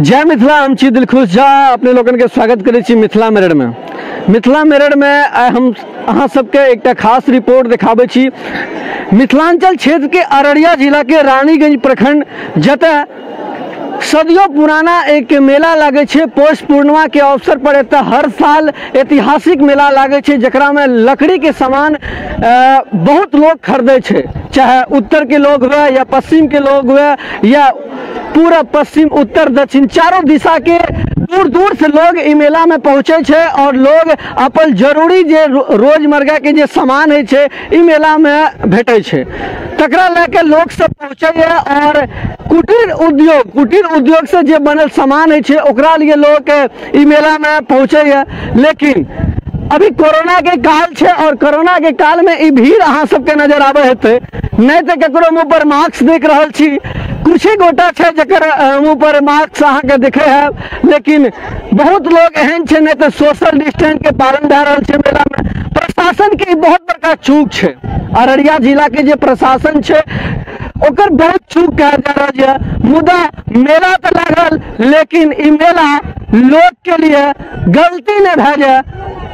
जय मिथिला, हम छी दिलखुश झा, अपने लोगन के स्वागत करै छी मिथिला मिरर में। मिथिला मिरर में आइ हम अहाँ सबके एकटा खास रिपोर्ट देखाबै छी। मिथिलांचल क्षेत्र के अररिया जिला के रानीगंज प्रखंड जतऽ सदियों पुराना एक मेला लागै छै, पौष पूर्णिमा के अवसर पर एतऽ हर साल ऐतिहासिक मेला लागै छै, जकरा में लकड़ी के सामान बहुत लोग खरीदै छै, चाहे उत्तर के लोग हुए या पश्चिम के लोग हुए या पूरा पश्चिम उत्तर दक्षिण चारों दिशा के दूर दूर से लोग ई मेला में पहुँचे छै और लोग अपन जरूरी जे रोजमर्रा के जे सामान होइ छै ई मेला में भेटै छै, तकरा लए के लोग सब पहुँचैए। और कुटीर उद्योग से जे बनल सामान होइ छै ओकरा लिए लोग ई मेला में पहुँचैए। लेकिन अभी कोरोना के काल छै और कोरोना के काल में ई भीड़ अहाँ सबके नजर आबै हेतै, नहीं तो ककरो मुँह पर मास्क देख रहल छी, कुछ ही गोटा छै जकर मुँह पर मास्क अहाँके दिखे है, लेकिन बहुत लोग एहन छै नहीं तो सोशल डिस्टेंस के पालन भए रहल छै मेला में। प्रशासन के बहुत बड़का चूक छै, अररिया जिला के जे प्रशासन छै ओकर बहुत चूक कहल जा रहल छै। मुदा मेला तऽ लागल, लेकिन ई मेला लोग के लिए गलती नहीं भए जाए।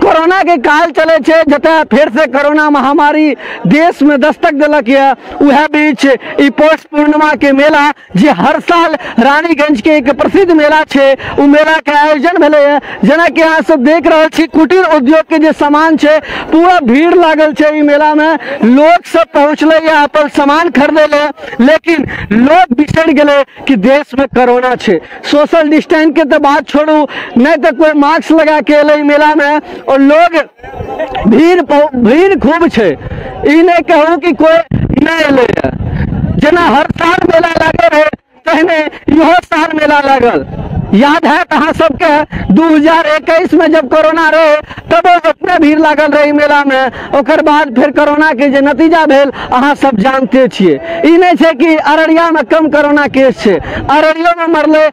कोरोना के काल चले छै, जतऽ फेर से कोरोना महामारी देश में दस्तक देलक यऽ, उएह बीच ई पौष पूर्णिमा के मेला जे हर साल रानीगंज के एक प्रसिद्ध मेला छै, उ मेला के आयोजन भेलै। जेनाकि अहाँ सब देख रहल छी कुटीर उद्योग के जे सामान छै पूरा भीड़ लागल छै ई मेला में, लोग सब पहुँचलै यऽ अपन सामान खरीदै लए, लेकिन लोग बिसरि गेलै कि देश में कोरोना छै। सोशल डिस्टेंस के तऽ बात छोड़ू, नहीं तऽ कोई मास्क लगा के एलै मेला में और लोग भीड़ खूब छै, ई नहीं कहू कि कोई नहीं एलै। जेना हर साल मेला लागल रहे तहने इहो साल मेला लागल। याद है अहाँ सबके 2021 में जब कोरोना रहे तब उतने भीड़ लागल रहे मेला में, ओकर बाद फिर कोरोना के जे नतीजा भेल अहाँ सब जानते छियै। ई नहीं छै कि अररिया में कम कोरोना केस छै, अररियो में मरलै,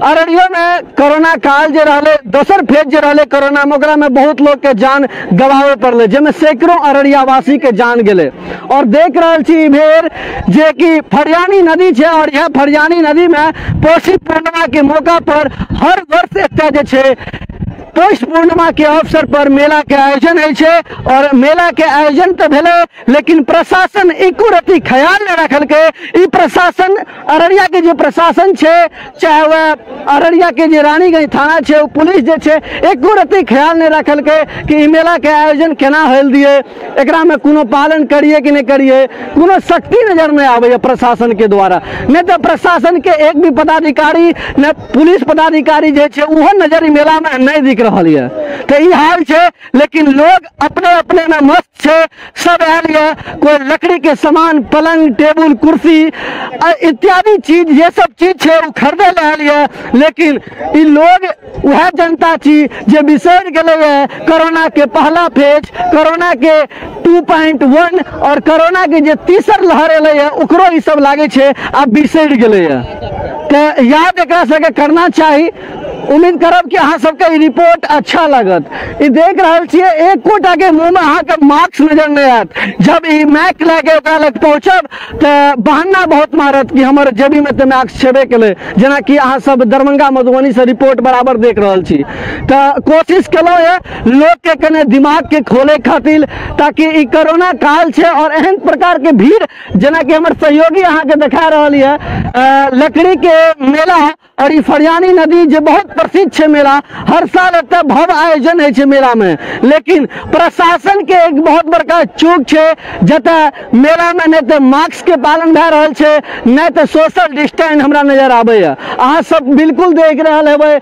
अररियो में कोरोना काल जे रहलै, दोसर फेज जे रहलै कोरोना में, ओकरा में बहुत लोग के जान गवावे पड़लै, जाहिमे सैकड़ों अररियावासी के जान गेलै। और देख रहल छी ई भेड़ जे कि फरियानी नदी छै और यह फरियानी नदी में पौषी पूर्णिमा के मौका पर हर वर्ष एतऽ जे छै पौष पूर्णिमा के अवसर पर मेला के आयोजन होइ छै। और मेला के आयोजन तऽ भेलै, लेकिन प्रशासन एको रत्ती ख्याल नहि रखलकै। ई प्रशासन अररिया के जे प्रशासन छै, चाहे वह अररिया के जे रानीगंज थाना छै, ओ पुलिस जे छै, एको रत्ती ख्याल नहि रखलकै कि ई मेला के आयोजन केना होल दिए, एकरा में कोनो पालन करिए कि नहि करिए, कोनो सख्ती नजर नहि आबैए प्रशासन के द्वारा। नहि तऽ प्रशासन के एक भी पदाधिकारी न पुलिस पदाधिकारी जे छै ओहो नजर ई मेला में नहि दिख रहल यऽ। तऽ ई हाल छै, लेकिन लोग अपने अपने में मस्त छै, सब आयल यऽ, कोई लकड़ी के सामान, पलंग, टेबुल, कुर्सी इत्यादि चीज, ये सब चीज छै ओ खरीदे लए आयल यऽ। लेकिन ई लोग वएह जनता छी जे बिसरि गेलै यऽ कोरोना के पहला फेज, कोरोना के 2.1 और कोरोना के जे तीसर लहर एलै यऽ ओकरो ई सब लागै छै आब बिसरि गेलै यऽ। तऽ याद एकरा सबके करना चाही। उम्मीद करब कि अहाँ सबके ई रिपोर्ट अच्छा लागत। ई देख रहल छियै एकोटा के मुँह में अहाँके मास्क नजर नहि आयत। जब ई माइक लए के ओकरा लग पहुँचब तऽ बहाना बहुत मारत कि हमर जेबी में तऽ मास्क छेबे केलै, जेनाकि अहाँ सब दरभंगा मधुबनी से रिपोर्ट बराबर देख रहल छी। तऽ कोशिश केलहुँ यऽ लोकके कने दिमाग के खोले खातिर, ताकि ई कोरोना काल छै और एहन प्रकार के भीड़ जेनाकि हमर सहयोगी अहाँके देखा रहल यऽ, लकड़ी के मेला और ई फरियानी नदी जे बहुत प्रसिद्ध छै मेला, हर साल एतऽ भव्य आयोजन होइ छै मेला में, लेकिन प्रशासन के एक बहुत बड़का चूक छै, जतऽ मेला में नहि तऽ मास्क के पालन भए रहल छै, नहि तऽ सोशल डिस्टेंस हमरा नजर आबैए। अहाँ सब बिल्कुल देख रहल हेबै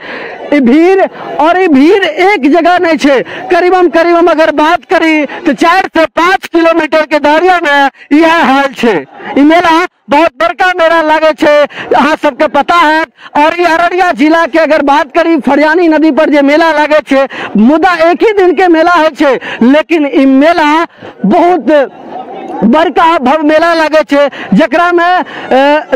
ई भीड़, और ई भीड़ एक जगह नहि छै, करीबन करीबन अगर बात करी तऽ 4 से 5 किलोमीटर के दायरा में इएह हाल छै। ई मेला बहुत बड़का मेला लागे छै, अहाँ सबके पता है। और ई अररिया जिला के अगर बात करी फरियानी नदी पर जे मेला लागे छै, मुदा एक ही दिन के मेला होइ छै, लेकिन ई मेला बहुत बड़का भव्य मेला लागै छै, जकरा में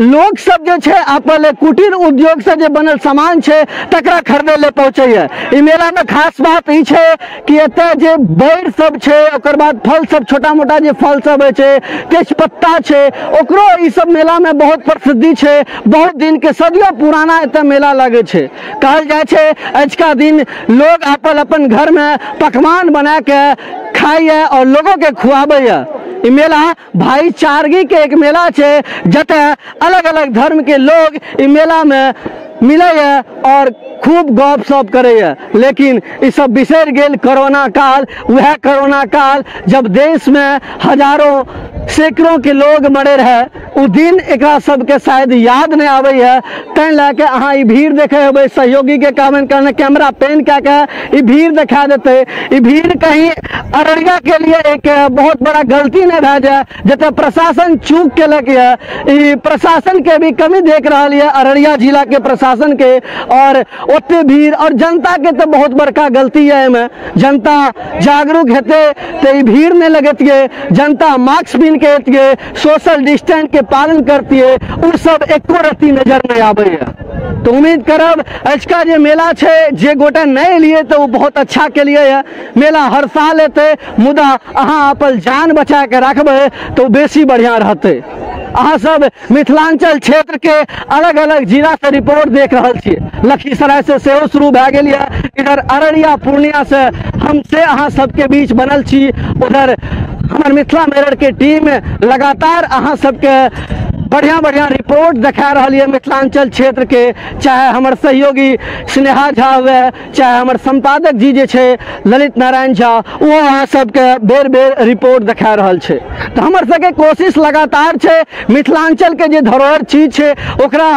लोग सब जे छै अपन कुटीर उद्योग से जे बनल सामान छै तकरा खरीदे ले पहुँचैया। ई मेला में खास बात ई छै कि एतऽ जे बैर सब छै, ओकर बाद फल सब, छोटा मोटा जे फल सब होइ छै, तेजपत्ता छै, ओकरो ई सब मेला में बहुत प्रसिद्धि छै। बहुत दिन के सदियों पुराना एतऽ मेला लागै छै। कहल जाइ छै अजुका दिन लोग अपन अपन घर में पकवान बना के खाइए और लोगों के खुआबैया। ई मेला भाईचारगी के एक मेला छै, जतऽ अलग अलग धर्म के लोग ई मेला में मिलैया और खूब गप सप करैया। लेकिन ई सब बिसरि गेल कोरोना काल। वएह कोरोना काल जब देश में हजारों सैकड़ों के लोग मरे रहे, उ दिन एकरा सबके शायद याद नहीं आबैया। तैं लए के अहाँ ई भीड़ देखे हेबै, सहयोगी के कहबनि कहने कैमरा पेन कए के ई भीड़ देखा देतै। ई भीड़ कहीं अररिया के लिए एक बहुत बड़ा गलती नहीं भए जाए, जतऽ प्रशासन चूक केलक यऽ। ई प्रशासन के भी कमी देख रहल यऽ अररिया जिला के प्रशासन के, और ओते भीड़ और जनता के तो बहुत बड़का गलती है। एहिमे जनता जागरूक हेतै तऽ ई भीड़ नहीं लगतियै, जनता मास्क पिन्ह के एतियै, सोशल डिस्टेंस के पालन करतियै, उ सब एको रत्ती नजर नहीं आबैया। तो उम्मीद करब अजुका जे मेला छै, जे गोटा नहीं एलियै तऽ ओ बहुत अच्छा केलियै यऽ। मेला हर साल एतै, मुदा अहाँ अपन जान बचा के राखबै तऽ ओ बेसी बढ़िआँ रहतै। अहाँ सब मिथिलांचल क्षेत्र के अलग अलग जिला से रिपोर्ट देख रहल छियै। लखीसराय से सेहो शुरू भए गेल यऽ, इधर अररिया पूर्णिया से हम से अहाँ सबके बीच बनल छी। उधर हमर मिथिला मिरर के टीम लगातार अहाँ सबके बढ़िया बढ़िया रिपोर्ट देखा रहल यऽ मिथिलांचल क्षेत्र के, चाहे हमर सहयोगी स्नेहा झा हुए, चाहे हमर संपादक जी जे छै ललित नारायण झा, ओहो अहाँ सबके बेर बेर रिपोर्ट देखा रहल छै। तऽ हमर सबके कोशिश लगातार छै मिथिलांचल के जे धरोहर चीज छै ओकरा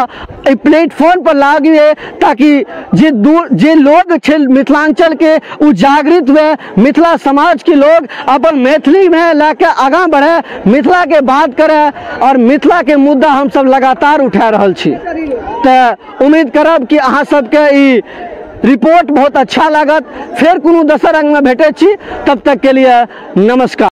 एहि प्लेटफॉर्म पर लागिए, ताकि जे लोग छै मिथिलांचल के उ जागृत हुए, मिथिला समाज के लोग अपन मैथिली में लए के आगाँ बढ़े, मिथिला के बात करे और मिथिला के मुद्दा हम सब लगातार उठा रहल छी। तऽ उम्मीद करब कि अहाँ सबके ई रिपोर्ट बहुत अच्छा लागत। फेर कोनो दोसर रंग में भेटै छी, तब तक के लिए नमस्कार।